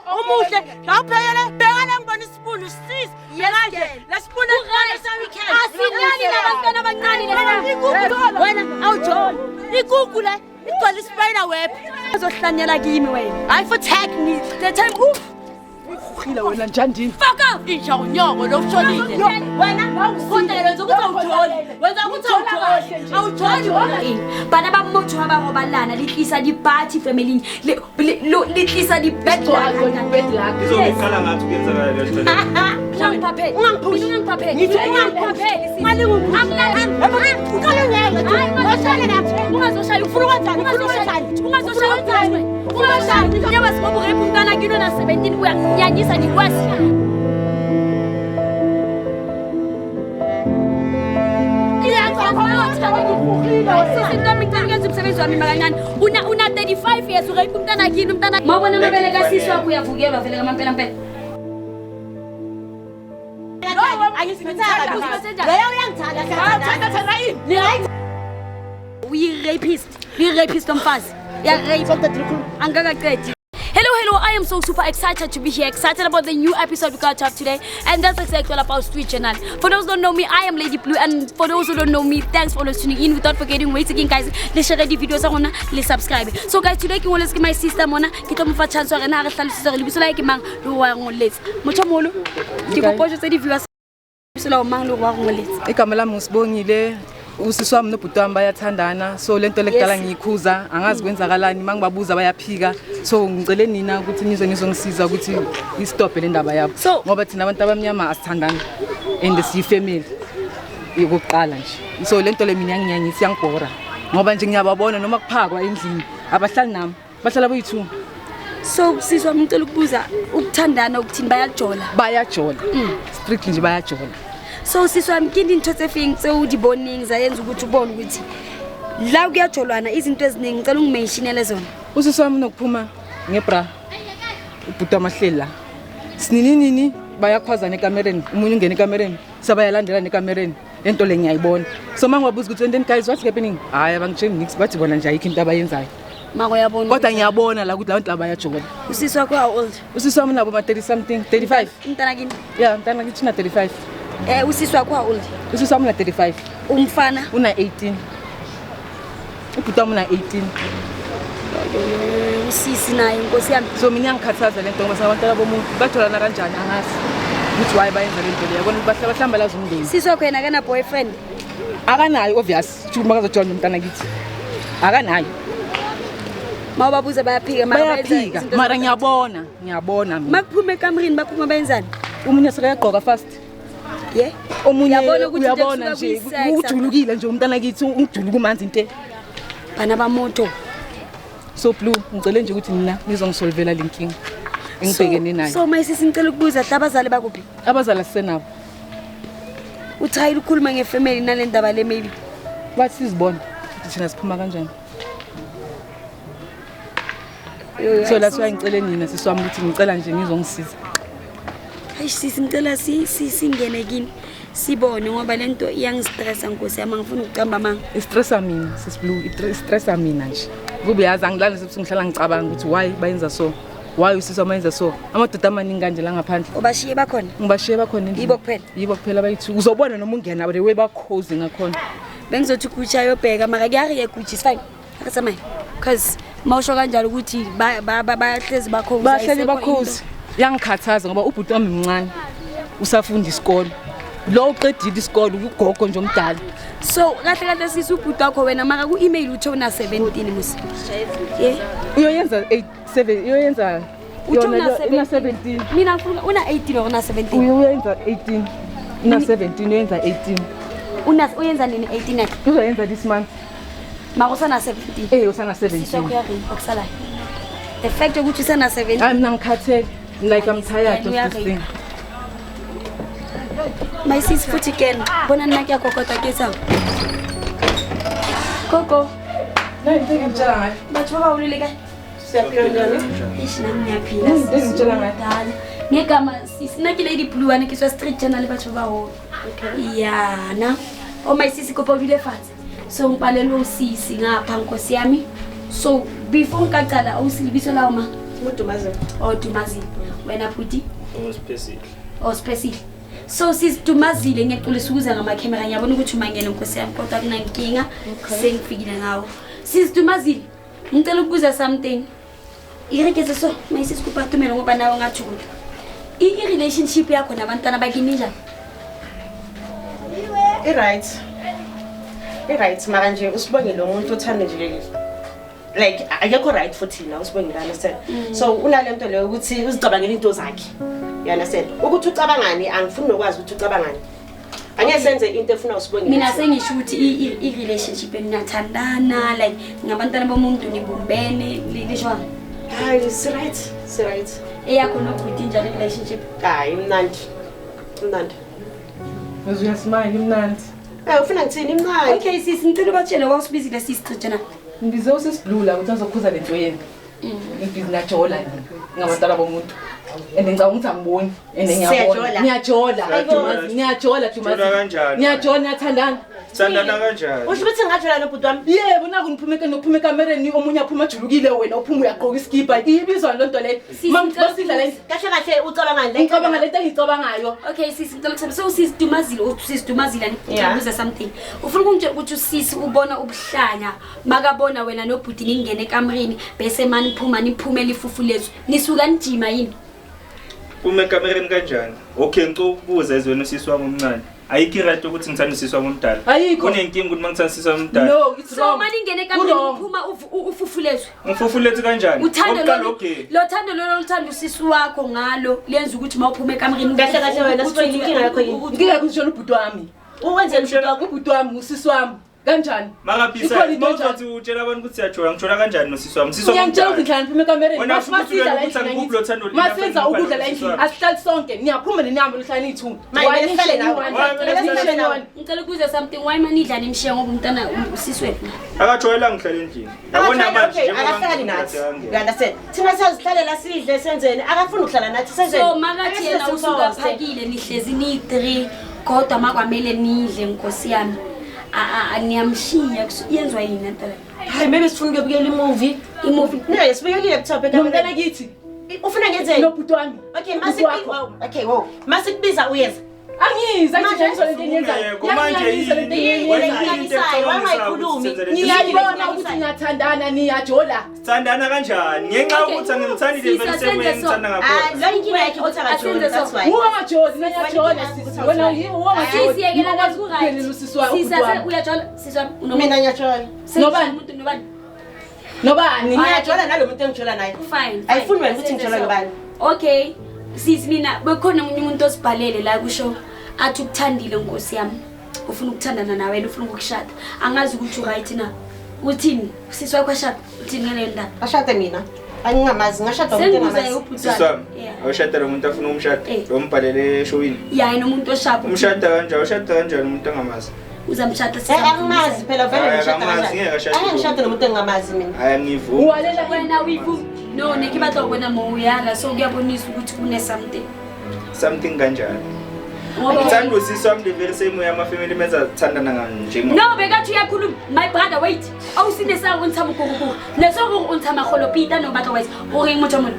Umuhle la uphekele bheka la ngibona isibunu sis. Bheka nje lesibunu esincane sa-weekend. Asilali nabantwana abancane lesi. Ikuku wena awujoli. Ikuku le igcwele i-spider web. Uzohlanyela kimi wena. Hayi for tag me. The time oof. Ukhila wena njandini. Fuck off. Inja unyoko lo ushonile. Wena ukhonta wenza ukuthi awujoli. Wenza ukuthi awujoli. Awujoli wena. Bana ba motho ha ba robalana le tlisa di-party family le tlisa di-bad luck. Bad luck. Izoqala ngathi kuyenzakala le nto. Ungangiphapheli. Ungangiphushi. Ungangiphapheli. Ngithi ungangiphapheli. Ungalingi. Uqale ngeke. Oshale lapha. Ungazoshaya Ufuna ukwenzani? Ufuna ukwenzani? Ungazoshaya umntwana. Ungazoshaya. Njengoba singoba urape umntwana kini ona 17 uyanginyanyisa ngikwazi. Sisi ntombi ngicela ukwenza umsebenzi wami makancane. Una 35 years urape umntwana kini umntwana. Mawubona amabele kasisi wakho uyavukelwa vele kamampela mpela. Angithanda. Leyo uyangithanda. Thanda thanda yini? Uyi-rapist. Uyi-rapist omfazi. Uya-rape. Angikakaqedi. Hello, hello. I am so super excited to be here. Excited about the new episode we got to have today. And that's exactly all about Street Channel. For those who don't know me, I am Lady Blue. And for those who don't know me, thanks for always tuning in. Without forgetting, wait again, guys. Le share di video tsa rona, le subscribe. So, guys, today ke ngoletse ke my sister mona. Ke tlo mo fa chance hore na re hlalosetse hore lebitso la hae ke mang le hore wa ngoletse. Motho o moholo, ke kopa o jwetse di-viewers lebitso la hao mang le hore wa ngoletse. Igama lami uSibongile. Usisi wami nobhuti wami bayathandana so lento lekudala ngiyikhuza angazi kwenzakalani mangibabuza bayaphika so ngicele nina ukuthi nize nizongisiza ukuthi istophe le ndaba yabo ngoba thina abantu abamnyama asithandani and siyifamily yokuqala nje so lento le mina yanginyanyisa iyangibhora ngoba nje ngiyababona noma kuphakwa endlini abahlali nami bahlala boyi-two. So sisi wami ngicela ukubuza ukuthandana ukuthini bayajola? Bayajola, strictly nje bayajola. So sisi wami ke dintho tse feng tseo o di boneng zayenza ukuthi ubone ukuthi la kuyajolwana izinto eziningi ngicela ungimentionele zona. Usisi wami unokuphuma ngebra ubhuti amahleli la sinini nini bayakhwazana ekamereni umunye ungena ekamereni sabayalandelana ekamereni lento le ngiyayibona so uma ngibabuza ukuthi and then guys what's happening hhayi abangitsheli nix bathi bona nje ayikho into abayenzayo. Mara uyabona kodwa ngiyabona la ukuthi la bantu laba bayajola. Usisi wakho how old? Usisi wami nabo ma-30 something 35. Umntana kini? Ya mntana kithi una 35. Usisi wakho how old? Usisi wami una 35. Umfana? Una 18. Ubhuti wami una 18. Usisi naye nkosi yami. So mina iyangikhathaza lento ngoba sinabantwana bomuntu bajolana kanjani angazi ukuthi why bayenza lento leyo yabona ukuthi bahlambalaza umndeni. Sisi wakho yena akana boyfriend? Akanayo obvious ukuthi makazojola nomntana kithi akanayo. Mawubabuza bayaphika mara bayenza Bayaphika izinto mara ngiyabona ngiyabona mina. Makuphuma ekamereni baphuma bayenzani? Omunye sekayagqoka fast. Yeah. Omunye Uyabona ukuthi into uyabona ekusuka nje kuyi-sex ujulukile nje umntana kithi ungijuluka umanzi inte. Bana ba motho. So Blue ngicele nje ukuthi nina nizongisolvela le nkinga engibhekene nayo. So my sisi ngicela ukubuza hla abazali bakuphi? Abazali asisenabo. Uthayile ukukhuluma ngefamily nale ndaba le maybe. Bathi sizibone ukuthi thina siphuma kanjani. So that's why ngicele nina sisi wami ukuthi ngicela nje nizongisiza. Hayi sisi ngicela singene kini sibone ngoba lento iyangistressa nkosi yami angifuni ukuqamba amanga. Istressa mina sisi Blue, istressa mina nje. Kube yazi angilali sebusuku ngihlala ngicabanga ukuthi why bayenza so. Why usisi wami yenza so? Amadoda amaningi kanje la ngaphandle. Ubashiye bakhona? Ngibashiye bakhona endlini. Yibo kuphela? Yibo kuphela bayithi. Uzobona noma ungena the way bakhozi ngakhona. Bengizothi Gucci ayobheka mara kuyariye Gucci it's fine. Akasamaye. Because mawusho kanjalo ukuthi bahlezi bakhozi. Bahleli bakhozi. Yangikhathaza ngoba ubhuti wami mncane. Usafunda isikolo. Lo uqedile isikolo ugogo nje omdala. So kahle kahle sisi ubhuti wakho wena mara ku email uthe una 17 musi. Yeah. Uyoyenza 8 7 uyoyenza Uthe una yona una 17. 17. Mina ngifuna una 18 or una 17. Uyoyenza 18. Una 17 uyoyenza 18. Una uyenza nini 18 yakhe? Uzoyenza this month. Mara usana 17. Usana Sisi wakho 17. uyaringa okusalayo. The fact ukuthi usana 17. Hayi mina ngikhathele. Like I'm tired of this thing. My sis futhi ke bona nna ke a kokota ke tsang. Koko. Na into engitshela ngayo. Batho ba baholo le kae? Siyaphila njani? Eish nami ngiyaphila. Into engitshela ngayo. Dala. Ngegama sisi nna ke Lady Blue ane ke tswa Street Channel le batho ba baholo. Okay. Yeah, na. Oh my sisi kopa o dule fatshe. So ngipalelwe usisi ngapha nkosi yami. So before ngikaqala awusi lebitso la hao mang? Ngudumazile. Oh, Dumazile. Wena bhuti? Usiphesile. Oh, Siphesihle. So sisidumazile ngiyaxolisa ukuza ngamakhemera ngiyabona ukuthi umangene nkosi yami kodwa kunankinga sengifikile ngawo. Sisidumazile. Ngicela ukubuza something. Irekeze so mayisisikupa tumelo ngoba nawe ngathi ukuthi i-relationship yakho nabantwana bakini njani? I-right. I-right mara nje usibongile umuntu othanda nje like akekho right for thina usibongile, understand? So unale nto leyo ukuthi uzicabangela into zakhe. You understand? Ukuthi ucabangani angifuni nokwazi ukuthi ucabangani. Angeke senze into efuna usibongile. Mina sengisho ukuthi i-relationship ninathandana like ngabantwana bomuntu nibumbene lisho Hayi, si-right, si-right. Eyakho nobhuti njani i-relationship? Hayi, imnandi. Imnandi. Uze uyasmile imnandi. Eh, ufuna ngithini imnandi? Okay sisi, ngicela ubatshele wawusibizile sisi Trijana. Ngibize usisiblue la ukuthi azokhuza lento yenu. Ngibhizi najola nje ngabantwana bomuntu. And ngicabanga ukuthi angiboni and ngiyabona. Siyajola. Niyajola. Siyajola. Niyajola Dumazi. Sijola kanjani? Niyajola niyathandana. Sithandana kanjani? Usho ukuthi ngingajola nobhuti wami? Yebo naku niphume nokuphuma ekamereni omunye aphuma ajulukile wena uphuma uyagqoka iskipa. Ibizwa lento leyo. Sisi, Mama basidla le. Kahle kahle ucabangani? Ngicabanga lento engiyicabangayo. Okay sisi, ngicela ukusaba. So sisi Dumazile, usisi Dumazile ngicela Yeah. ukubuza something. Ufuna ukungitshela ukuthi usisi ubona ubuhlanya makabona wena nobhuti ningene ekamereni bese maniphuma niphumela ifufu lethu. Nisuka nijima yini? Uma ekamereni kanjani? Okay, ngicela ukubuza ezweni usisi wami omncane. Ayikho i-right ukuthi ngithanda usisi wami omdala. Ayikho. Kunenkinga ukuthi mangithanda usisi wami omdala. No, it's So wrong. maningene ekamereni Ku-wrong. uphuma ufufu lethu. Ngifufulethe kanjani? Uthando Okokuqala, lolu okay. lo thando lolu oluthanda usisi wakho ngalo lenza ukuthi mawuphuma ekamereni Kahle kahle wena, Sibongile, inkinga yakho yini? Inkinga yakho usishona ubhuti wami. Uwenzeni ubhuti wakho? Ubhuti wami usisi wami. Kanjani? Mara Ikhona besides, into enjalo. mawuzothi utshela abantu ukuthi siyajola, ngijola kanjani nosisi wami? Usisi wami Ngiyangitshela ukuthi omdala. ngihlala ngiphuma ekamereni. Wena usho ukuthi Masidla la ukuthi endlini angikuphi lo thando angithi. lina, Masenza ngifuna ukudla la usisi endlini. wami. Asihlali sonke. Niyaphuma ninihambe nihlale niyi-two. Manje, Why kumele sihlale nishiye nawe. one? Why kumele Nishiye sihlale nawe? one? Ngicela ukubuza something why manidla nimshiya ngoba umntana usisi wethu. Akajwayelanga ngihlala endlini. Yabona Akahlali, manje okay, njengoba akahlali ngingumdala nathi. kangaka. You understand? Thina siyazihlalela sidle senzeni. Akafuni ukuhlala nathi senzeni. So makathi Ake yena size usuka simforce. phakile nihlezi niyi-3 kodwa makwamele nidle nkosi yami. Niyamshiya yenziwa yini lento leyo? Hayi, maybe sifuna ukuyobukela i-movie. I-movie? No, sibukele i-laptop Nomntana ekamereni. kithi. Ufuna ngenzeni? Nobhuti wami. Okay, Ubhuti wakho. okay, wo. Masikubiza uyeza. Angizi, angithi Manje- ngizwa lento eniyenzayo. Ungekho, manje Ngiyangizwa lento yini? eniyenzayo. Wenza into Why ecabangisayo ungayikhulumi? ukuthi senze lento. Ngiyayibona ukuthi niyathandana niyajola. Sithandana kanjani? Ngenxa Okay. yokuthi angimthandi le Sisi, vele same way asenze so. engithanda Hayi, ngakhona. lo inkinga yakhe ukuthi akajoli, Asenze so. that's why. Uwe ungajoli, niyajola sisi. Wena uwe ungajoli. Sisi yekela Ngikwazi ku ukuphendula right. usisi wakho, Sisi ubhuti ase wami. uyajola sisi wami unomuntu. Mina ngiyajola. Nobani? Umuntu nobani? Nobani? Ngiyajola nalo muntu engijola naye. Fine. Ayifuni wena ukuthi ngijola nobani. Okay. Sisi mina bekhona omunye umuntu osibhalele la kusho athi ukuthandile nkosi yami. Ufuna ukuthandana nawe wena ufuna ukukushada. Angazi ukuthi uright na. Uthini? Usisi wakho ashada. Uthini ngaleyo ndaba? Ashade mina. Angingamazi, ngashada umuntu Sengibuza engamazi. ubhuti Sisi wami, Yeah. awushada lo muntu afuna ukumshada. Eh. Lo mbhalele eshowini. Yeah, yena umuntu oshapha. Umshada kanjani? Ushada kanjani umuntu angamazi? Uzamshada sisi. Eh, angamazi phela vele Hayi, ngishada akamazi, kanjani. ngeke ashade Angeke ngishade nomuntu engingamazi mina. Hayi angivumi. Uwalela Wena uyivu. No, ne ke batla ho bona mo uyala so kuyabonisa ukuthi kune something. Something kanjani? Ngoba Ngithanda usisi wami the very same way ama-family members athandana njengo. No, bekathi uyakhuluma. My brother, wait. Awusine sa o ntsha mokorokoro. Ne so gore o ntsha magolopita no batla wise. O reng motho mona?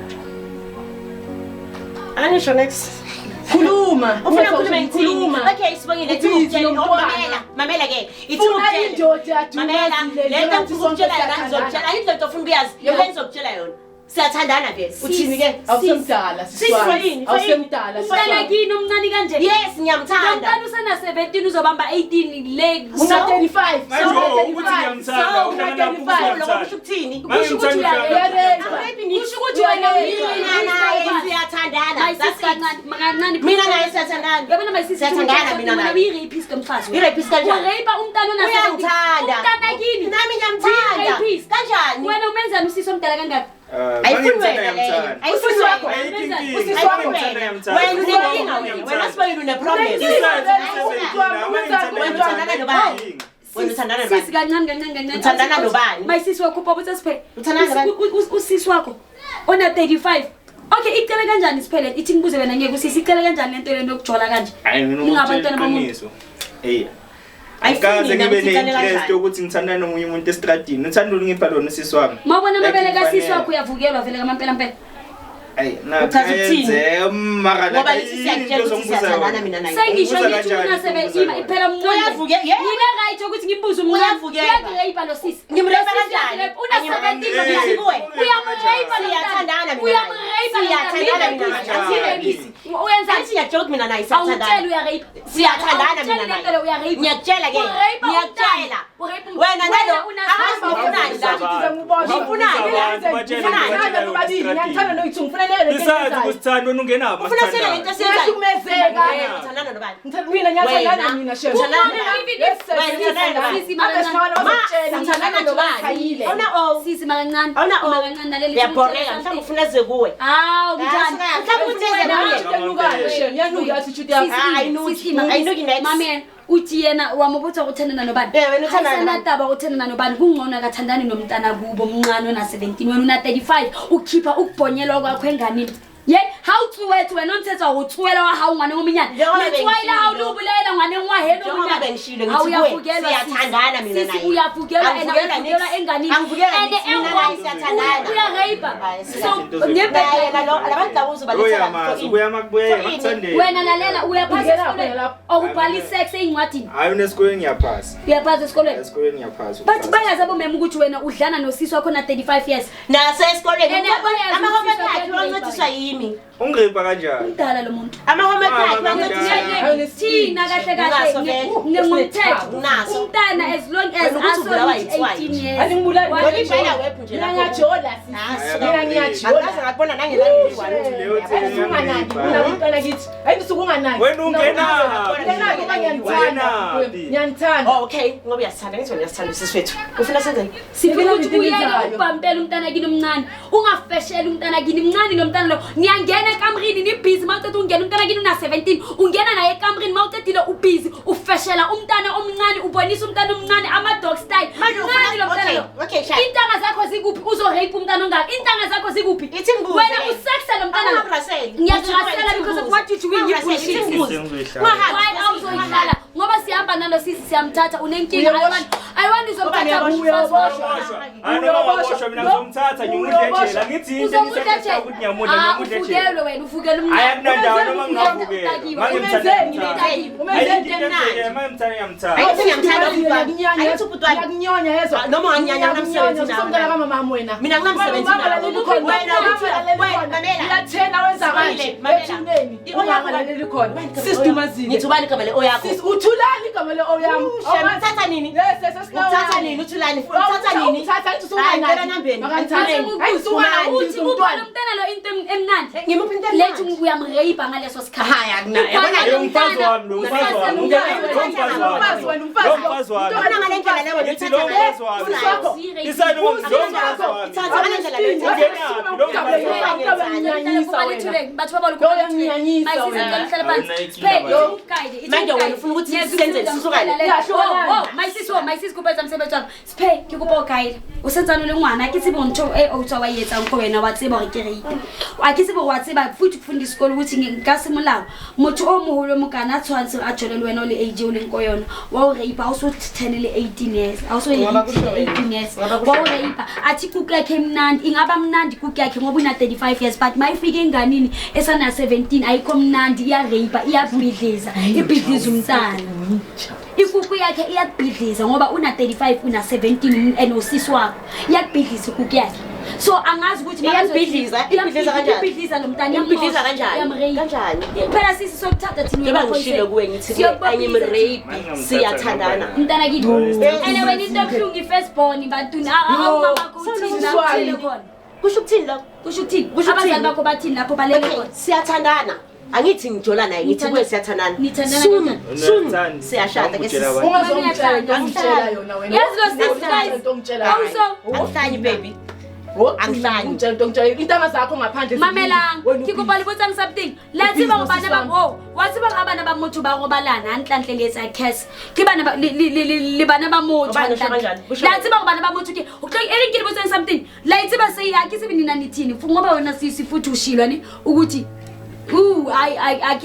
Angisho next. Khuluma. Ufuna ukukhuluma ngithini? Khuluma. Okay, Sibongile, ithi Ubhizi ngikutshele. Oh, nomntwana. mamela, mamela ke. Ithi Funa ngikutshele. indoda, Mamela, Dumazile, le nto njengoba ngifuna ukukutshela yona sonke ngizokutshela. Ayikho lento ofuna ukuyazi. Yeah. Le ngizokutshela yona. Siyathandana vele. Uthini ke? Awusemdala sisi Sisi, wami. for ini? Awusemdala sisi Umntana wami. kini omncane kanje. Yes, ngiyamthanda. Umntana usana 17 uzobamba 18 le. Una 35. Manje Una oh, ukuthi 35. ngiyamthanda, So, uhlangana una kuphi 35. Lokho kusho ukuthini? Manje Kusho ukuthi ngithanda Uyarepa. Kusho ukuthi wena Mina naye siyathandana. My That's sister it. kancane, kancane. Mina naye siyathandana. Yabona my sister Siyathandana mina naye. Uyi-rapist mfazi. I-rapist kanjani? Urape umntana ona Uyangithanda. Umntana kini. Nami ngiyamthanda. Uyi-rapist. Kanjani? Wena umenzani usisi omdala kangaka? Ayifuni wena leyo. Ayifuni Usisi wakho. wena. Ayikho inkinga. Usisi wakho. Ngiyamthanda, ngiyamthanda. Wena unenkinga wena. Wena Sibongile une-problem. Besides, Wena uthandana nobani? Wena uthandana nobani? Sisi kancane kancane kancane. Uthandana nobani? My sisi wakho ubaba uthi siphe. Uthandana nobani? Usisi wakho ona 35. Okay, icele kanjani siphele? Ithi ngibuze wena ngeke usisi icele kanjani lento lento yokujola kanje? Hayi mina Ningabantwana bomuntu. iqiniso. Hey. Ayifuni Angikaze mina ngibe ukuthi icale ne-interest kanjani. yokuthi ngithandane nomunye umuntu estradini. Uthando olungipha lona usisi wami. Mawubona Like amabele kasisi ngifanele. wakho uyavukelwa vele kamampela mpela. Ayi, na Uchaza ukuthini? kuyenzeka, mara Ngoba like, ngithi yini siyakutshela into ukuthi ozongibuza siyathandana yona? mina naye. Sengisho Ungibuza ngithi kanjani? una Ungibuza ima yona? phela mncane. Uyavuke- yeah. Ngine right ukuthi ngimbuze umncane. Uyavukela. Uyakureyipa lo sisi. Ngimreyipa Lo sisi kanjani? uyakureyipa. Una Angimreyipi. 17 Ngithi kuwe. Uyamreyipa lo mntana. Siyathandana mina naye. Uyamreyipa lo mntana. Siyathandana mina naye. Angireyipisi. Uyenzani? Angithi ngiyakutshela ukuthi mina naye Awutsheli siyathandana. uyareyipa. Siyathandana mina Awutsheli naye. lento le uyareyipa. Ngiyakutshela ke. Ureyipa Ngiyakutshela. umntana. Ureyipa umntana. Wena nalo Wena angazi ngifunani la. Ngifunani? Ngiyakuthanda noyithu ngifuna le lento Besides ukusithanda wena ungenaphi Ufuna sena lento esiyenzayo. Ngiyahlukumezeka. Wena uthandana nobani? Mina ngiyathandana mina shem. Uthandana nobani? Yes, sis. Wena uthandana nobani? Sisi, mara Abesifana Ma, bazokutshela. uthandana nobani? Awuna o. Sisi makancane. Awuna o. Makancane naleli. Uyabhoreka mhlawumbe ufuna eze kuwe. Hawu mntana. Mhlawumbe ufuna eze kuye. Yanuka shem, yanuka attitude yakho. Ah, ayinuki. Ayinuki next. Mame uthi yena wamubutha ukuthandana nobani? Eh, wena uthandana nobani? Ayisenataba ukuthandana nobani kungcono akathandani nomntana kubo omncane ona-17 wena una-35 ukhipha ukubhonyelwa kwakho enganini. Ye, ha o tsoetse wena o ntshetsa ho tsoela wa hao ngwaneng o monyane. Njengoba Letswai la hao le bengishilo. o bolaela ngwaneng wa heno Njengoba monyane. bengishilo, Ha ngithi kuwe, uyavukelwa, sisi. siyathandana mina Sisi, naye. uyavukelwa and Angivukelwa awuvukelwa niks. enganini. Angivukelwa And niks, mina naye e-wrong, siyathandana. uyareyipa. Hayi, So, siyathanda. Naye yena lo labantu labo uzobalethela Uyamazi, uyamakubuye, makuthandeni. Wena lalela uyaphasa Ungena esikolweni khona lapho. awubhali isex ey'ncwadini. Hayi unesikolweni ngiyaphasa. Uyaphasa esikolweni. Esikolweni ngiyaphasa. Bathi bayazi abomema ukuthi wena udlana nosisi wakho na 35 years. Nase esikolweni Ene bayazi ama-homework ukuthi akhe wancediswa yimi. Ungireyipa kanjani? Umdala lo muntu. Ama-homework akhe Ah, wancediswa yimi. Thina kahle kahle Nginaso vele. ngomthetho. Nginaso. Umntana as long as Wena ukuthi ubulawa aso yitswayi. 18 years. Aningibulali. Wena ibhala webhu nje Mina lapho. ngiyajola sis. Ah, Mina ngiyajola. Angikaze ngakubona nangelanga Leyo eliyi-one. thina Unganaki, ngiyareyipa. unabantwana kithi. Hayi usuke unganaki. Wena ungenaphi? Ungenaphi ngoba ngiyanithanda. Ungenaphi? Ngiyanithanda. Oh, okay ngoba uyasithanda ngithi wena uyasithanda usisi wethu ufuna senzeni Sifuna ukuthi Into uyeke engizayo. ukubhampela umntana kini omncane. Ungafesheli umntana kini mncane lo mntana lo. Niyangena ekamrini nibhizi mawuqeda ungena umntana kini una 17. Ungena naye ekamrini mawuqedile ubhizi ufeshela umntana omncane ubonisa umntana omncane ama dog style. Manje ufuna- Mncane lo mntana okay, lo. okay, Shai. Intanga zakho zikuphi uzorape umntana ongaka? Intanga zakho zikuphi? Ithi ngibuze Wena ke. usexa lo mntana lo. Awungakuraseli. Ngiyakurasela because of what you doing you bullshit. Why awuzoyihlala ngoba sihamba nalo sisi siyamthatha unenkinga Uyaboshwa. I want uzomthatha Uyaboshwa. Uyaboshwa. Hayi noma ungaboshwa mina ngizomthatha ngimudle ejele. Angithi into engisetshenziswa ukuthi ngiyamudla ngiyamudla ejele. Ufukelwe wena ufukelwe Hayi akunandawo noma ngingavukela. Umenzeni? Umenzeni Ayikho into enzekayo, uma ngimthanda ngiyamthanda. Angithi ngiyamthanda ubhuti wami. Angithi ubhuti wami. Ngiyakunyonya yezwa. Ah, noma unganginyanya, nginamsebenzi Ngiyakunyonya, nawe. usumntana kamama wena. Mina nginamsebenzi Wena, nawe. umalaleli khona. Wena, Umalaleli wena, khona. mamela. Uyathena wenza kanje. Mamela. Ethuneni. Ungalaleli khona. Sis Dumazile. Ngithi ubani igama le oyakho? Sis uthulani igama le oyami. Shem, uthatha nini? Yes, yes, yes. Uthatha nini uthulani? Uthatha nini? Uthatha ngithi Hayi, ngicela usunganaki. nambeni. Makangithathe. Hayi usunganaki uthi upha umntwana. lo mntana lo into emnandi Ngimuphi into lethi emnandi? uyamreyipa ngaleso sikhathi Hayi, akunayo. Upha Yabona, lo Umfazi mntana, wami lo, umfazi wami. umfazi Lo mfazi wami. Umfazi wena, umfazi Lo mfazi wami. Ubona ngale ndlela leyo Ngithi lo mfazi wami. Sisi wakho. Isayini lo mfazi wami. Ithatha ngale ndlela leyo. Ungenaphi lo mfazi wami? Batho ba ba Lo uyanginyanyisa wena. Manje wena ufuna ukuthi senze sihlukane? My sis my sis kopa etsa mosebetsi wa ka. Sphe ke kopa o guide. O sentsane o le ngwana ke tsebe ntho e o tswa wa e etsang ko wena wa tseba hore ke rape. A ke tsebe hore wa tseba futhi kufunda isikolo ukuthi nka se molao. Motho o moholo mokana a tshwanetse a tshwane le wena o le age o leng ko yona. Wa o rape ha o so turn le 18 years. Ha o so e reach 18 years. Wa o rape. Athi kuku yakhe imnandi, ingaba mnandi kuku yakhe ngoba una 35 years but mayifika enganini esana 17 ayikho mnandi iya rape iyabhidliza, ibhidliza umntana. Ikuku yakhe iyakubhidliza ngoba una 35 una 17 and usisi wakho. Iyakubhidliza ikuku yakhe. So angazi ukuthi Iyambhidliza? Ibhidliza kanjani? Ibhidliza lo mntana. Ibhidliza kanjani? Iyamrape. Kanjani? Phela sisi sokuthatha thina Njengoba ngishilo kuwe ngithi kuwe, angimrape, siyathandana. Mntana kithi. And wena into ebuhlungu i-first born bantwini. Awumama uthini la uthini khona. Kusho ukuthini lokho? Kusho ukuthini? Kusho ukuthini? Abazali bakho bathini lapho balele Okay, khona? siyathandana. Angithi ngijola naye ngithi kuwe siyathandana. Nithandana Soon, kanjani? soon Uyathanda. siyashada ke Ungitshela sisi. abantu. Ungazongitshela into ongitshela yona wena. Yazi lo sis guys. Into ongitshela Awuso Angihlanyi baby. Angihlanyi. Ungitshela into ongitshela intanga zakho ngaphandle. Mamelang, Wena ke kopa le botsang something. La tseba hore bana ba oh, wa tseba hore ha bana ba motho ba robalana hantlentle le etsa curse. Ke bana ba le bana ba motho Hobane, hantlentle. kusho kanjani? Kusho La tseba hore bana ba motho ke o tlo e re ke le botsang something. La tseba sei ha ke tsebe nina nithini ngoba wena sisi futhi ushilwa ne ukuthi Ooh, I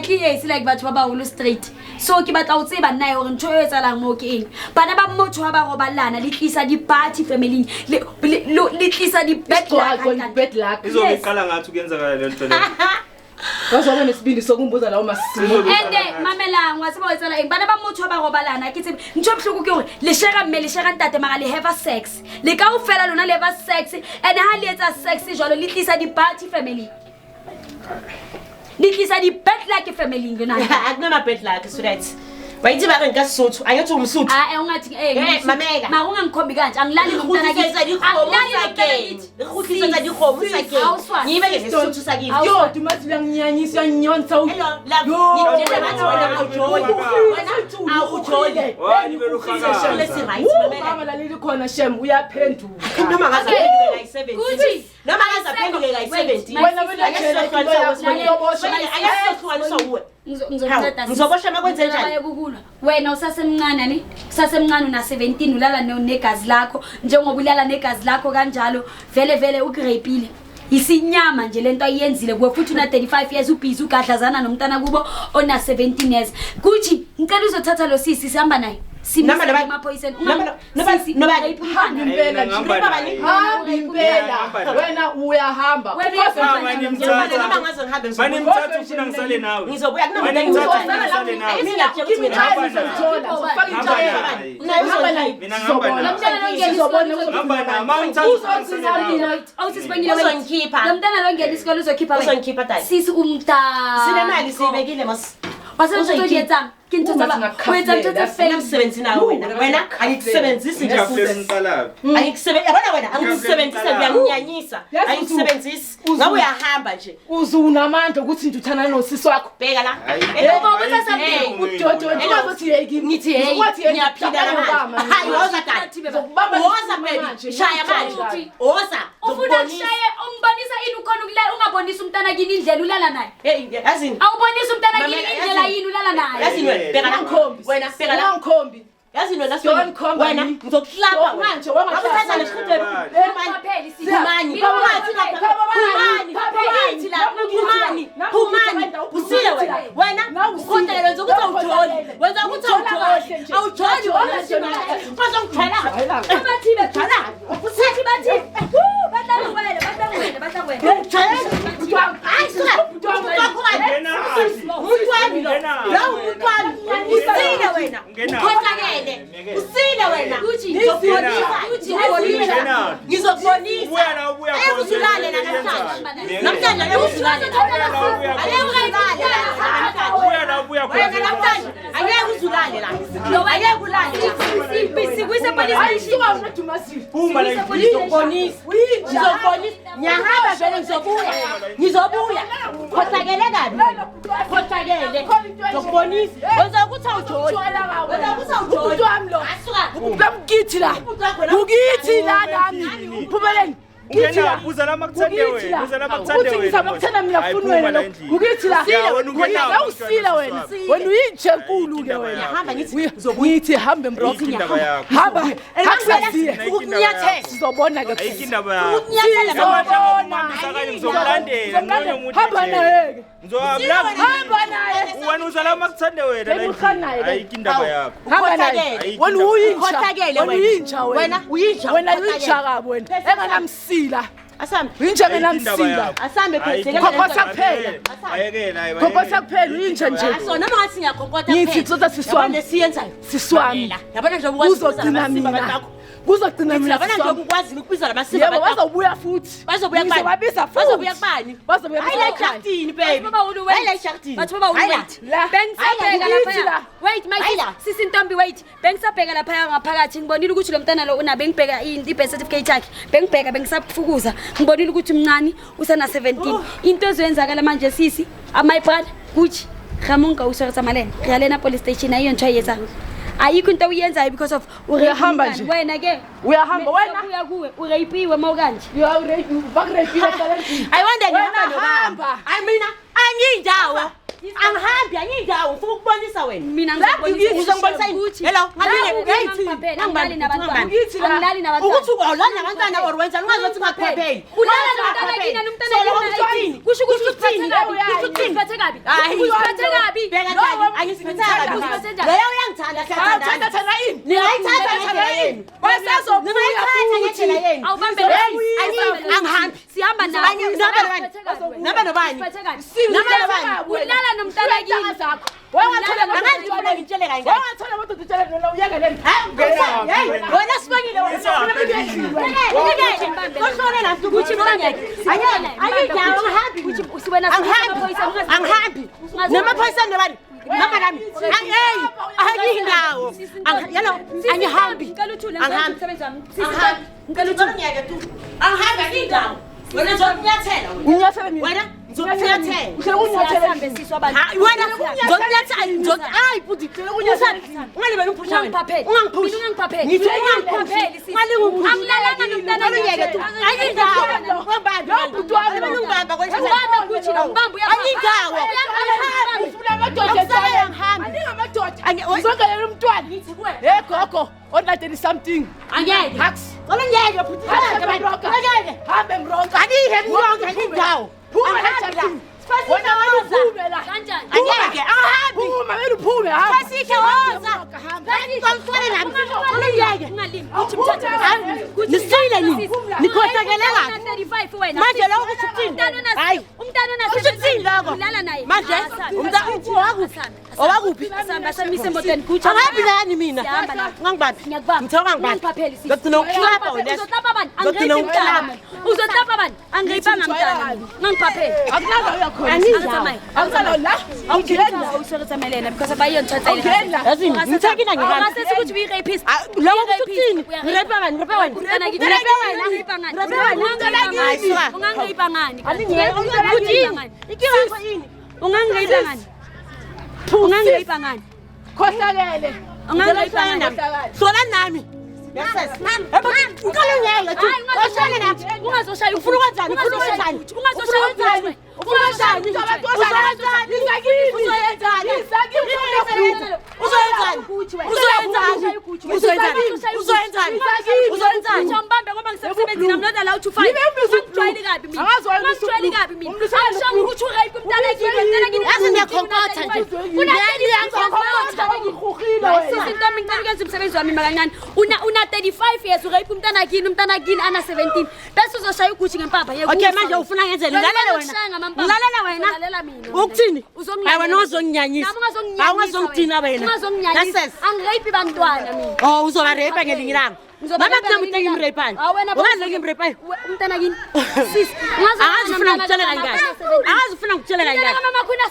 ke ese like batho ba baholo straight. So ke batla ho tseba nna hore ntho e etsahalang moo ke eng. Bana ba motho ha ba robalana le tlisa di-party family le tlisa di-bad luck. Bad luck. Izobe iqala ngathi kuyenzakala le nto leyo. Wazoba nesibindi sokumbuza lawo masimo. Ende mamelang wa tseba ho etsahala eng. Bana ba motho ha ba robalana ke tsebe ntho e bohloko ke hore le share mme le share ntate mara le have sex. Le kaofela lona le have sex and ha le etsa sex jwalo le tlisa di-party family. Le tlisa di-bad luck family lona. Akunama bad luck sweetheart. Wa itse ba reng ka Sesotho, angithi umSotho. Ah, ungathi Eh, mamela. Mara ungangikhombi kanje, angilali nomntana kithi. Kgutlisetsa dikgomo Angilali nomntana sakeng. kithi. Re kgutlisetsa dikgomo sakeng. Awuswazi. Ngiyibeke ngeSesotho sakini. Yo, Dumazi uyanginyanyisa, uyanginyonsa. Hello, love. Yo. Ngitshela ngathi wena awujoli. Wena awujoli. Wani beluhakaza. Lesi right, Woo, mamela. mama laleli khona shem uyaphenduka. Noma ngaze Okay. aphenduke kayi-17. Kuthi. Noma ngaze aphenduke kayi-17. Wait, Wena wena jela into yakho uyoboshwa. Angeke uwe. Ngizokunceda. Hawu, ngizoboshwa uma kwenze njani? Ngicela baye Wena usasemncane ni? Usasemncane una 17 ulala negazi lakho njengoba ulala negazi lakho kanjalo vele vele ukurepile. Isinyama nje lento ayenzile kuwe futhi una 35 years ubhizi ugadlazana nomntana kubo ona 17 years. Kuthi ngicela uzothatha lo sisi sihamba naye. Simisa Noma noba- emaphoyiseni. noma- noma- Sisi, noma- rape umntwana. Impela nje. Ngihamba naye. Hamba impela. Hamba naye. Wena uyahamba. Wena Ukhohlwe uyahamba. nje. Manimthatha. Noma ngaze ngihambe ngizobuya. Manimthatha ufuna ngisale nawe. Ngizobuya kunomuntu Manimthatha engizothola. ufuna ngisale nawe. Mina ngiyakutshela ukuthi Kimi mina cha Hamba sizothola. naye. Uzofaka Hamba intshayela. naye. Naye Hamba naye. Mina ngihamba naye. Lo mntana lo ngena Sizobona isikole Ngihamba naye. Mangithatha ufuna ngisale Uzogcina nawe. mina. Awusisibongile wait. Uzongikhipha. Lo mntana lo ngena isikole uzokhipha wena. Uzongikhipha dali. Sisi umntana. Sinemali siyibekile mos. Wasebenza into etsang. Ke ntho tsa ba. O etsa ntho tse fela. Ngimsebenzi nawe wena. Wena angikusebenzisi nje Ngikafule futhi. ngiqalaphi. Angikusebenzi yabona wena angikusebenzisi uyanginyanyisa. Yazi uzu- Angikusebenzisi. uzu- Ngabe uyahamba nje. Uze unamandla ukuthi nje uthandana nosisi wakho. Bheka la. Hayi. Uma ukuthi Hey. Udodo ungazothi hey kimi. Ngithi hey Uzokuthi hey, ngiyaphila ngiyabamba namanje. Hayi woza dali. Ngizokubamba Woza manje, baby. Shaya manje. Ngiyakutshela. Woza. Ufuna Ngizokubonisa. kushaye umbonisa ini ukhona ukulala ungabonisa umntana kini indlela ulala naye. Hey yazini. Awubonisa umntana kini Mamela, indlela yazini. yini ulala naye. Yazini wena bheka la. Ungangikhombi. Wena bheka la. Ungangikhombi. Yazini wena Don't come Wena me. ngizokuhlapa wena. Manje, wangahlapa. Ngakuthatha lesikhuthe. Ungapheli sisi. Phumani, Mina phumani, ungapheli. phumani, phumani la, phumani, phumani, usile wena, wena ukhohlakele wenza ukuthi awujoli, wenza ukuthi awujoli, awujoli wena, bazongijwayela, Babathibe Uthi bathi. Woo, batla wena, batla wena, batla wena. hayi suka, umuntu wakho wani, umuntu wami lo, lo umuntu wami, usile wena, ukhohlakele, usile wena, ngizokubonisa, ngizokubonisa, ngizokubonisa, Ubuya la ubuya Angeke khona. uzulale la namhlanje, namhlanje angeke uzulale la, angeke uzulale la namhlanje. Ubuya la ubuya khona. Wena namhlanje angeke uzulale la. Angeke ulale la. Sikuyise police station. Suka wena Dumasile. Phuma la endlini. Ngizokubonisa. Ngizokubonisa. Ngiyahamba vele ngizobuya. Ngizobuya. Khohlakele kabi. Khohlakele. Ngizokubonisa. Wenza ukuthi awujoli. Wenza ukuthi awujoli. Umuntu wami lo. Asuka. Umuntu wami kithi la. Umuntu wakho la. Kukithi la nami. Phumeleni. Kithi la. Ungena uza la makuthande Kukithi wena. la. Uza la makuthande Uthi wena. ngizama ukuthanda mina Hayi, funi phuma wena la lo. endlini. Kukithi la. Ya, wena ungena Wena usile wena. Wena uyintshe enkulu ke wena. Ngiyahamba ngithi Ngithi hambe mbro. Ayikho indaba yakho. Hamba. Akusaziye. ukunyathela. Sizobona ke. Ayikho indaba yakho. Ukunyathela. Sizobona. Ngizomlandela ngibone umuntu. Hamba ejele. naye ke. Ngizomlandela. Hamba naye. Wena uza la makuthande wena la Yebo, endlini. naye ke. Ayikho indaba yakho. Hamba naye. Ayikho Wena indaba. uyintsha. Ukhohlakele Wena wena. uyintsha wena. Wena uyintsha. Wena uyintsha kabi wena. Enganamsila. Asambe. Uyintsha Ayikho indaba ngenamsila. yakho. Asambe Ayikho phela. Khokhotha kuphela. Ayekela hayi. Khokhotha kuphela uyintsha nje. Aso noma ngathi ngiyakhonkotha Ngithi tsotsa sisi wami. Yabona lesiyenzayo. Sisi wami. Mamela. Yabona njengoba ukwazi ukubiza Kuzogcina lamasimba mina. abantu bakho. Kuzogcina mina. Yabona sisi wami. njengoba ukwazi ukubiza lamasimba Yebo abantu bakho. bazobuya futhi. Bazobuya kubani? Ngizobabiza futhi. Bazobuya kubani? Bazobuya Hayi la ekhaya. ejaktini baby. Batho ba baholo, wait. Hayi la ejaktini. Batho ba baholo, Hayi la. wait. La. Bengisabheka Hayi la, laphaya. la. Wait, my Hayi la. sisi Ntombi, wait. Bengisabheka laphaya ngaphakathi ngibonile ukuthi lo mntana lo una bengibheka i-birth certificate yakhe. Bengibheka bengisafukuza. Ngibonile ukuthi umncane usana 17. Into ezoyenzakala manje sisi, my brother, kuthi Ramonka o tshwere tsamaya le ena. Re ya le ena police station ayiyo ntho a e etsang. Ayikho into oyenzayo because of o rape Uyahamba umntana. nje. Wena ke Uyahamba wena. Uya kuwe urapiwe mawukanje. You are rape, bakurapile hlala endlini. I wonder Wena ngihamba nobani. hamba. Hayi mina angiyindawo. Angihambi angiyindawo ngifuna ukubonisa wena. Mina La ngizokubonisa. uzongibonisa yini? Gucci. Hello, La ngabile. angilali nabantwana. Ngithi la. Angilali nabantwana. Ukuthi awulali nabantwana or wenzani ungazi ukuthi ungaphepheli. Ulala nomntana kini nomntana kini. Kusho ukuthi uziphathe kabi. Kusho ukuthi uziphathe kabi. Uziphathe kabi. Bheka dali, angisiphathanga kabi. Uziphathe njani? Leyo uyangithanda Awuthanda siyathandana. thana ini? Ningayithatha ngendlela yenu. Basazobuya Ningayithatha futhi. ngendlela yenu. Awubambe Hey, lo. angihambi. Sihamba nawe. Namba nobani? Namba nobani? Uziphathe kabi. Namba nobani? Ulala nomntana kini. Zakho. Wangathola Angazi ufuna ngitshele kangaki. Wangathola amadoda utshele lona uyeke le nto. Hey, wena Sibongile wena. Angihambi. Namaphoyisa nobani? Namba nami. Hey, angiyindawo. Yalo, angihambi. Ngicela uthule Angihambi. umsebenzi wami. Angihambi. Ngicela uthule. Angihambi angiyindawo. Wena ngizokunyathela wena. Unyathele mina. Wena ngizokunyathela. Uhlele ukunyathela. Siyahambe sisi wabantu. Hayi wena ngizokunyathela ngizokuthi hayi bhuti ungalibeli ungiphusha wena. Ungangiphapheli. Ungangiphushi. Mina ungangiphapheli. Ngithi ungangiphushi. Ungangiphapheli, sisi. Ungalingiphushi. Angilalanga nomntana Ungiyeke tu. Angiyindawo. Ungangibambi. Lo bhuti wami lo. Ungibamba kwenye. Ubambe Gucci lo, ubambe uyabamba. Angiyindawo. Uyabamba. Ufuna amadoda Akusele ekhaya. angihambi. Aningi amadoda. Angi- Ngizongenela umntwana. Hey gogo, olandela something. Angeke. Hux. Cela ngiyeke bhuti. Hambe mroka. Angeke. Hambe mroka. Angihe mronke angiyindawo. Phuma la Angihambi la. jardini. Wena wena uphume la. Kanjani? Angeke angihambi. Phuma wena uphume hamba. Sihle woza. Mroka, hamba. Ngicela nami. Cela ngiyeke. Ungalimi. Gucci mthathe. Gucci, Nisile nini? Nikhohlakele kabi. Una 35 wena. Manje lokho kusho ukuthini? Umntana una Hayi. Umntana una Kusho ukuthini lokho? Ulala naye. Manje Asambe. owakuphi? Asambe. Owakuphi? Asambe asamise emotweni Gucci. Angihambi nani mina? Sihamba nawe. Ungangibambi. Ngiyakubamba. Ngithe ungangibambi. Ungangiphapheli sisi. Ngizogcina ukuklapa wena. Uzoklapa bani? Ngizogcina Angireyiphi mntana ukuklapa. mina. Uzoklapa bani? Angireyipanga mntana mina. Ungangiphapheli. Akunandawo uyakhona. Angizamayo. Akunandawo la. Awungeni la. Awusho because abayiyontshatha. Awungeni la. Yazini, ngithe kina ngihamba. Awukasesi ukuthi uyi-rapist. Ah, Lokho kusho ukuthini? Ngirepe bani? Ngirepe wena. Ngirepe wena. Ngirepe wena. Hayi, suka. Ungangirepa ngani? Bhuti yini? Inkinga yakho yini? Ungangirepa ngani? Ungangirepa ngani? Khohlakele. Ungangirepa ngani? Hlola nami. Ngicela ungiyeke tu. Hlola nami. Ungazoshaya Ufuna ukwenzani? Ufuna ukwenzani? Ungazoshaya Ufuna ukwenzani? Uzoyenzani? Uzoyenzani? Uzoyenzani? Uzoyenzani? Uzoyenzani? Uzoyenzani? Uzoyenzani? Uzombambe ngoba ngisemsebenzini I'm not allowed to fight. Ungangijwayeli kabi mina. Angazi wena Ungangijwayeli kabi mina. Umlwisana Angishongo ukuthi urape umntana kini, umntana kini. Yazi ngiyakhonkotha nje. Una-35 Ngikuhile wena. Sisi ntombi ngicela ukwenza umsebenzi wami makancane. Una 35 years urape umntana kini, umntana kini ana 17. Bese uzoshaya uGucci ngempapa. Yeka Okay ukusa manje wena. ufuna ngenzeni? Wena Ngilalele wena. uzokushaya ngamampama. Ngilalela wena. Uzolalela mina. Ukuthini? Uzongilalela. Hayi wena ungazonginyanyisa. Nami ungazonginyanyisa. Hayi ungazongidina wena. Ungazonginyanyisa. Nasesi. Angireyipi bantwana mina. Oh uzoba rape ngelinye ilanga. Mama kunomuntu engimrapeayo. Ah, wena Ubani lo engimrapeayo? Umntana kini. Sisi, Angazi ufuna ngikutshele kangaki. Angazi ufuna ngikutshele kangaki.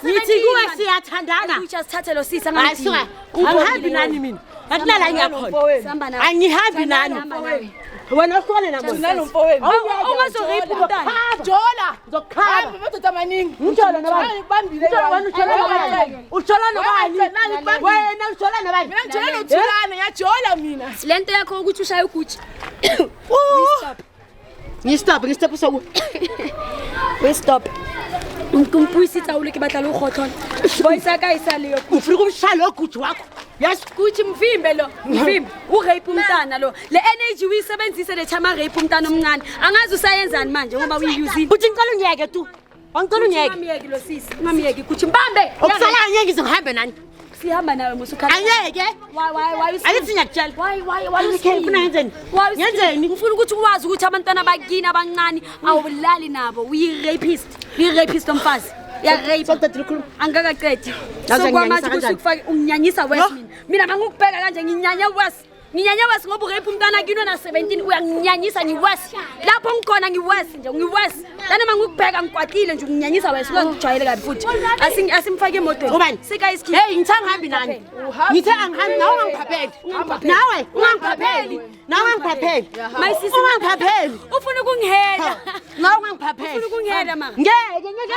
Ngithi kuwe siyathandana. Gucci asithathe lo sisi Hayi suka. Angihambi nani mina. Akunala ngiyakhona. Sihamba nawe. Angihambi nani. Sihamba nawe. Wena uhlole nabo. Nalo mfowenu. Ungazorape umntana. Jola. Ngizokukhaba. Hamba amadoda amaningi. Ngijole nobani? Hayi, ngikubambile Ujola wena ujola nobani? Ujola nobani? Wena ujola nobani? Mina ngijola noThulane, ngiyajola mina. Le nto yakho ukuthi ushaye uGucci. Ngistop, ngistop soku. We stop. Nkumpuisitsa o le ke batla le go gotlhola. Voice ya ka e sa leyo. Ufuna ukumshaya lo Gucci wakho. Yes. Gucci mvimbe lo, mvimbe. Urape umntana lo. Le energy uyisebenzise le time rape umntana omncane. Angazi usayenzani manje ngoba uyiyuzile. Uthi ngicela ungiyeke tu. Angicela ungiyeke. Ungamyeki lo sisi, ungamyeki Gucci mbambe. Okusala angeke ngize ngihambe nani. Sihamba nawe musukhala. Angeke. Why why Angithi ngiyakutshela. Why Okay, ufuna ngenzeni? Why Ngenzeni? Ngifuna ukuthi uwazi ukuthi abantwana bakini abancane awulali nabo. Uyi-rapist. Uyi-rapist omfazi. Uyarape. Sokuqedile ukukhuluma. Angikakaqedi. Yazi So kwamanje nginyanyisa kanjani? kusukufaka unginyanyisa worse Yo. mina. Mina mangikubheka kanje nginyanya worse. Nginyanya worse ngoba urape umntwana kini ona 17 uyanginyanyisa ngiworse. Lapho ngikhona ngiworse nje ngiworse. Lana mangikubheka ngikwatile nje unginyanyisa worse ungangijwayele kabi futhi. Asimfake emotweni. Ubani? Sika isikhiya. Hey, ngithe angihambi nani. Ngithe angihambi nawe ungangiphapheli. Nawe ungangiphapheli. Nawe ungangiphapheli. My sister Ungangiphapheli. Ufuna ukungihela. Nawe ungangiphapheli. Ufuna ukungihela mama. Ngeke ngeke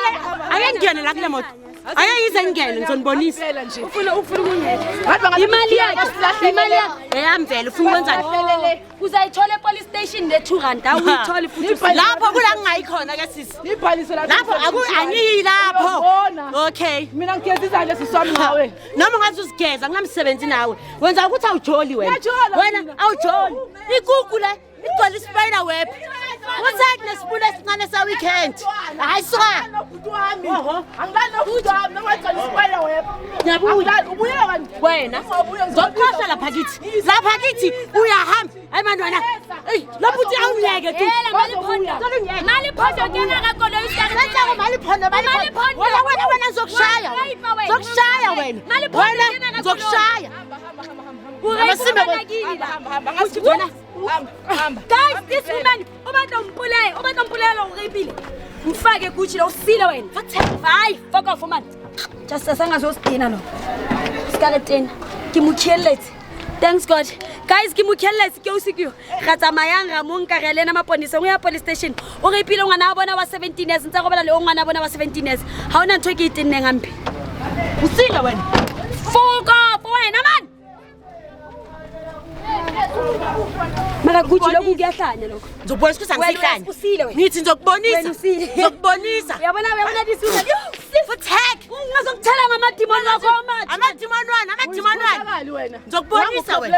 ake ngingene la kule moto. Ake ngize ngingene ngizonibonisa. Phela nje. Ufuna ukungihela. Ngathi bangathi Imali yakhe. Imali yakhe. Eyami vele ufuna ukwenzani? Uzayithola epolice station le 2 rand awuyithola. Awutholi futhi. Lapho kula ngingayi khona ke sisi. Nibhalise lapho. Lapho aku angiyi lapho. Uyozibona. Okay. Mina ngigeza izandla sisi wami ngawe. Noma ungathi uzigeza nginamsebenzi nawe. Wenza ukuthi awujoli wena. Ngiyajola Wena mina. awujoli. Ikuku le igcwele ispider web. Uthaki nesibulu esincane sa weekend. Hayi suka. Nobhuti wami. Oho. Angilali nobhuti wami noma ngigcwele isikwele web. Ngiyabuya. Angilali ubuye wena. Wena Ungabuya ngizokukhohlwa lapha kithi. Lapha kithi uyahamba. Hayi mani wena. Eyi lapho uthi awungiyeke tu. Hela maliphondo. Maliphondo kena ka koloi se ka Wena maliphondo maliphondo. Wena wena wena ngizokushaya. Ngizokushaya wena. Maliphondo Wena kena ka koloi. ngizokushaya. O Abasimbe rape kini la. Hamba hamba ngathi wena. Hamba hamba. Guys, this woman o batla ho mpolaya, o batla ho mpolayela o rapile. Mfake Gucci la usile wena. Hayi, fuck off man. Just asangazositena lo. Ska le tena. Ke mo khelletse. Thanks God. Guys, ke mo khelletse ke o sekio. Ra tsamayang ra mo nka re le ena maponesa o ya police station. O rapile ngwana wa bona wa 17 years ntse a robala le o ngwana wa bona wa 17 years. Ha hona ntho e ke e tenneng hampe. Usile wena. Fuck off wena man. Mara Gucci lokhu kuyahlanya lokho. Ngizokubonisa ukuthi Wena angisihlanye. usile wena. Ngithi ngizokubonisa. Wena usile. Ngizokubonisa. Uyabona uyabona this woman. Yo, sis. Futhek. Ungazokuthela ngamadimoni wakho amathi. Amadimoni wani, amadimoni wani. Uyikhohlakali wena. Ngizokubonisa wena.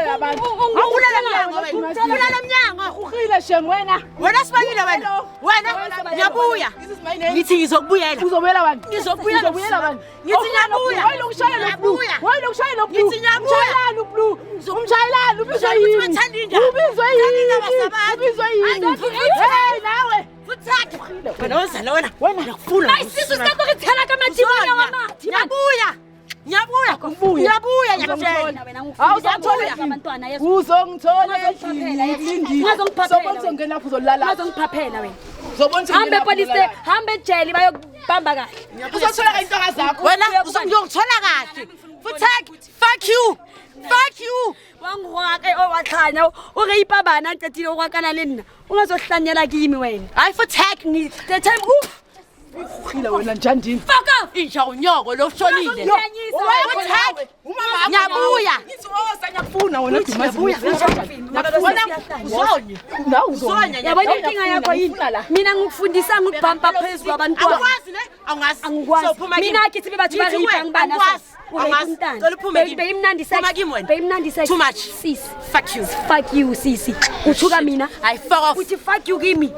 Awulala mnyango wena. Ulala mnyango. Uhile shem wena. Wena sibangile wena. Wena ngiyabuya. This is my name. Ngithi ngizokubuyela. Uzobuyela bani? Ngizokubuyela. Uzobuyela bani? Ngithi ngiyabuya. Why lokushaya lo blue? Ngiyabuya. Why lokushaya lo blue? Ngithi ngiyabuya. Umshayelani ublue? Umshayelani ubizwe Ngizokubona ukuthi yini? bathanda indaba. Ubizwe Bathanda yini? indaba zabantu. Ubizwe yini? Hey nawe. Futhek. Wena wozala wena. Wena. Ngiyakufuna. Hayi sisu ska tlo re tshela ka madimoni wa mathi. Ngiyabuya. Ngiyabuya. Ubuye. Ngiyabuya ngiyakutshela. Wena Hawu uzongithola ngifundisa abantwana yeso. Uzongithola Ungazongiphaphela, yes. endlini. Ungazongiphaphela Sobona wena. uzongena lapho uzolala. Ungazongiphaphela wena. Uzobona ukuthi Hambe ungena lapho police uzolala. hambe ejele bayokubamba kahle. Uzothola intoka zakho. Wena uzongithola kahle. Futhek. Fuck you. Fuck you. Wangihwaka o wa tlhanya o rape bana qetile o rwakana le nna. Ungazohlanyela kimi wena. Hayi futhek. The time oof Uhile wena njandini. fuck off. Inja unyoko lo ushonile. Uyanyisa wena. Futhek. Umama Ngiyabuya. Ngithi woza ngiyakufuna wena Dumazi. Ngiyabuya. Ngiyakufuna. Uzonya. Nawe uzonya. Uzonya. Yabona inkinga yakho yini? Ngifuna la. Mina ngikufundisa ngokubhampa phezu kwabantwana. Awukwazi ne? Awungazi. Angikwazi. So, phuma kimi. Mina kithi bebathu ba Ngithi rape kuwe, angibana. angikwazi. Awungazi. Cela uphume kimi. Beyimnandi sex. Phuma kimi wena. Beyimnandi sex. Too much. Sis. Fuck you. Fuck you sisi. Uthuka mina. Hayi fuck off. Uthi fuck you kimi.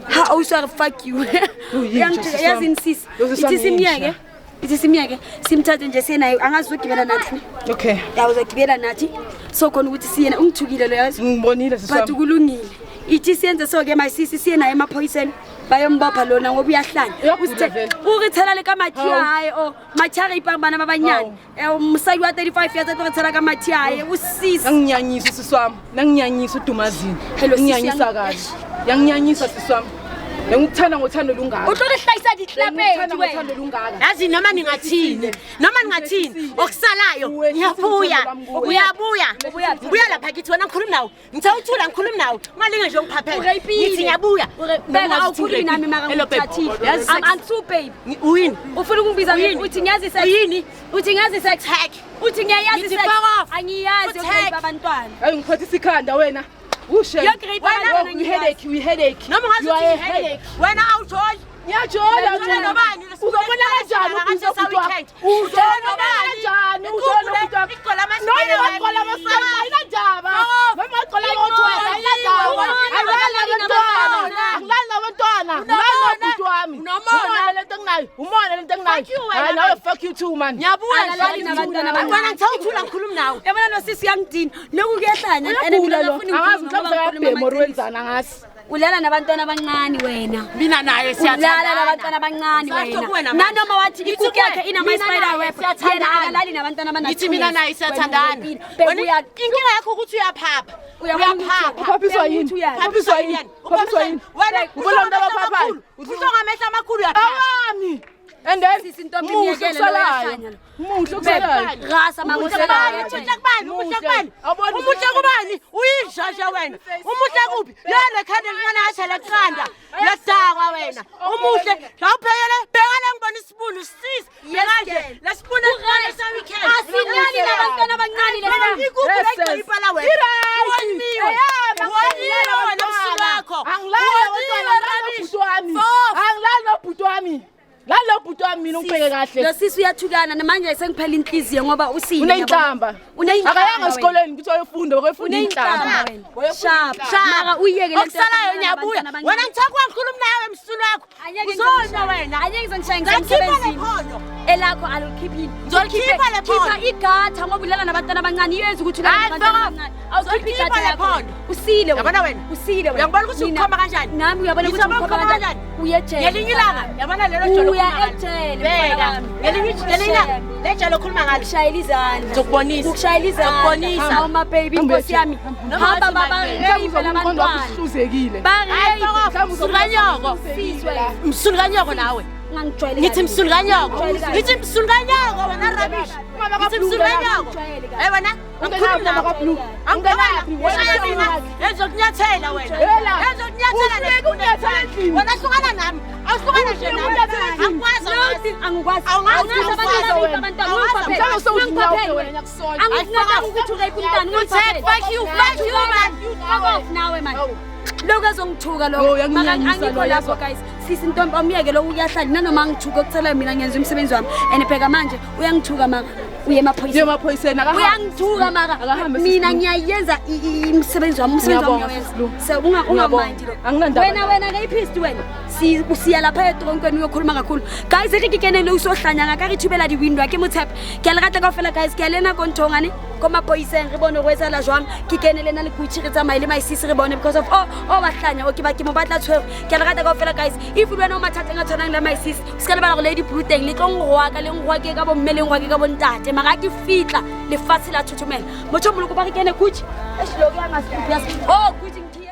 Ha awusware fuck you. Uyinja, sisi wami. Yazini sisi. Lo sisi wami Ithi simyeke. yinja. Ithi simyeke. Simthathe nje siye naye angazi uzogibela nathi. Okay. Ya uzogibela nathi. So khona ukuthi siye na ungithukile lo yazi. Ngibonile sisi But wami. kulungile. Ithi siyenze so ke my sisi siye naye emaphoyiseni. Bayombopha lona ngoba uyahlanya. Uyagula Usithe vele. o re tshela le ka mathi a Hawu. hae o mathi a raipang bana ba banyane. Hawu. Eh, mosadi wa 35 years a tlo re tshela ka mathi a hae o sisi. Yanginyanyisa sisi wami. Nanginyanyisa uDumazini. Hello, sisi, Nginyanyisa yang- kabi. Yanginyanyisa sisi wami. Ngikuthanda ngothando olungaka. O tlo re hlahisa ditlapedi Ngikuthanda wena. ngothando olungaka. Yazi noma ningathini, noma ningathini, okusalayo ngiyabuya, uyabuya. Ngibuya lapha kithi wena ngikhuluma nawe. Ngithe uthula ngikhuluma nawe. Ungalinge nje ungiphaphele. Urapile. Ngithi ngiyabuya. Beka awukhulumi nami mara Hello babe. ngikuthathile. Yazi I'm too babe. Uyini? Ufuna ukungibiza Uyini? uthi ngiyazi sex. Uyini? Uthi ngiyazi sex. Tag. Uthi ngiyayazi Ngithi sex. fuck off. Angiyazi Futhi yokurape tag. abantwana. Hayi ngiphathisa ikhanda wena. Ushe. Yokurepa abantwana You ngiyazi. headache, you headache. Noma ungazi You are uthi a headache. Wena awujoli. Ngiyajola Wena mina. nobani? Uzobona kanjani ubhizi obhuti wakho? Uzobona kanjani uzobona ubhuti wakho? Igqola Noma wagqola amasiketi ayinandaba. Noma wagqola amathwasa ayinandaba. Angilali nabantwana. Angilali nabantwana. Angilali nobhuti wami. Unomona. Umona lento enginayo. Umona lento enginayo. Fuck you wena, Hayi nawe man. fuck you too man. Ngiyabuya Alalali nabantwana abancane. Wena ngithe uthula ngikhuluma nawe. Yabona lo sisi uyangidina. Lokhu kuyahlanya. And mina Uyagula lo. ngifuna Angazi ngikhulume mhlawumbe ngoba ngikhuluma sekayabhema or amaqiniso. wenzani angazi. Ulala nabantwana abancane wena. Mina naye Ulala nabantwana abancane Sasho wena. kuwena manje. Nanoma wathi Ngithi ikuku yakhe kuwe, inama mina spider naye web. siyathandana. Yena akalali nabantwana abana. Ngithi mina naye siyathandana. Wena inkinga yakho ukuthi uyaphapha. Uyabona ukuthi Uyaphapha. Uphaphiswa yini? Uyabona Uphaphiswa yini? Uphaphiswa yini? Wena Ubona umuntu abaphaphayo? Usho ngamehlo amakhulu uyaphapha. Awami. And then Sisi ntombi muhle myekele lo okusalayo. uyahlanya lo. Muhle okusalayo. Rasa Umuhle kubani? Umuhle kubani? Umuhle kubani? Awuboni Umuhle kubani? Uyinja wena. Umuhle kuphi? Yona khanda elincane asha leqanda. Uyadakwa wena. Umuhle. La ubhekele, bheka la ngibona isibunu sisi. Bheka nje. Lesibunu esincane sa weekend. Asilali nabantwana abancane Wena lesi. ikuphi la Yes, igcwele yes. ipala wena? I-right. Woniwe. Eyami, Woniwe wena angilali msuku wakho. Angilali Woniwe. ubhuti wami mina ungibheke kahle. Lo sisi uyathukana namanje sengiphela inhliziyo ngoba usile. Uneyinhlamba. Uneyinhlamba. Akayanga esikoleni ukuthi ayofunda, wakayofunda Uneyinhlamba inhlamba. wena. Sharp. Mara uyeke lento. Okusalayo ngiyabuya. Wena ngithe kwangikhuluma nawe emsulu wakho. Angeke Uzona wena. Angeke ngizonishaya Ngizakhipha le ngisemsebenzini. phondo. Elakho alukhiphi. Ngizolikhipha le phondo. Khipha igatha ngoba ulala nabantwana abancane. Iyenza ukuthi ulala Hayi, nabantwana fuck off. abancane. Awukhiphi Ngizolikhipha igatha le yakho. phondo. Usile wena. Uyabona wena? Usile wena. Uyangibona ukuthi Mina- ngikhomba kanjani? Nami uyabona ukuthi Ngizobona ngikhomba ngikhomba kanjani? kanjani? Uye ejele. Ngelinye ilanga yabona lelo jolo Uya okhuluma ngalo. ejele. Bheka. mfana wami. Ngelinye ilanga le jolo okhuluma ngalo. Ukushayela izandla. Ngizokubonisa. Ukushayela izandla. Ngizokubonisa. Hawu ma baby inkosi yami. Noma Hamba wathi baba my baby. rape Mhlawumbe umqondo wakho labantwana. usuhluzekile. Ba Hayi, fuck off. rape. Msulu kanyoko. Siswe. Msulu kanyoko nawe. Ungangijwayeli. Ngithi msulu kanyoko. Ungangijwayeli kabi. Ngithi msulu kanyoko wena rubbish. Ngithi msulu kanyoko. Ungangijwayeli kabi. Hey wena, angikhulumi Ungenaphi nawe. kwa-blue? Angikhulumi. Wena Ushaya mina. Ezokunyathela wena. Hela. Ezokunyathela Uhluleke ukunyathela endlini. Wena hlukana nami. Awuhlukana nje nami. Uhluleke ukunyathela endlini. Angikwazi. No, angikwazi. Awungazi Awungazi abantwana awukwazi rape abantwana. Awungazi. Ungiphaphele. Mhlawumbe sewudlula Ungiphaphele. wena ngiyakusola. Angikunqabanga ukuthi urape umntwana. Ungiphaphele. Fuck you, fuck you man. Fuck off nawe man. Lokhu azongithuka Yo, lokho. uyanginyanyisa Mara angikho lo, lapho yezwa. guys. Sisi ntombi awumyeke lokhu uyahlala nanoma ngithuka okuthela mina ngenza umsebenzi wami. And bheka manje uyangithuka mara uye Uye emaphoyiseni. emaphoyiseni akahambe. Uyangithuka mara Akahambe, mina sisi. ngiyayenza imisebenzi wami umsebenzi wami Ngiyabonga, ngiyawenza. sisi Lu. So Ngiyabonga. ungamandi lo. Anginandaba Wena nawe. wena rapist wena. Si siya lapha etronkweni uyokhuluma kakhulu. Guys re ke kenele usohlanya ngaka re thubela di-window a ke motshepe. Ke a le rata kaofela guys ke a lena ko nthongane ko mapoiseng re bone go etsahala jwang. Ke kene le nna le Gucci re tsamaye le my sis re bone because of oh oh wa hlanya okay ba ke mo batla tshwere. Ke a le rata kaofela guys. If le wena o mathateng a tshwanang le my sis, o ska lebala gore Lady Blue teng le tlo nroaka le nroake ka bomme le nroake ka bontate. Mara ha ke fitla lefatshe la thothomela. Motho o moloko ba re kene Gucci. Eish, lokhu ya Oh Gucci ngithiye.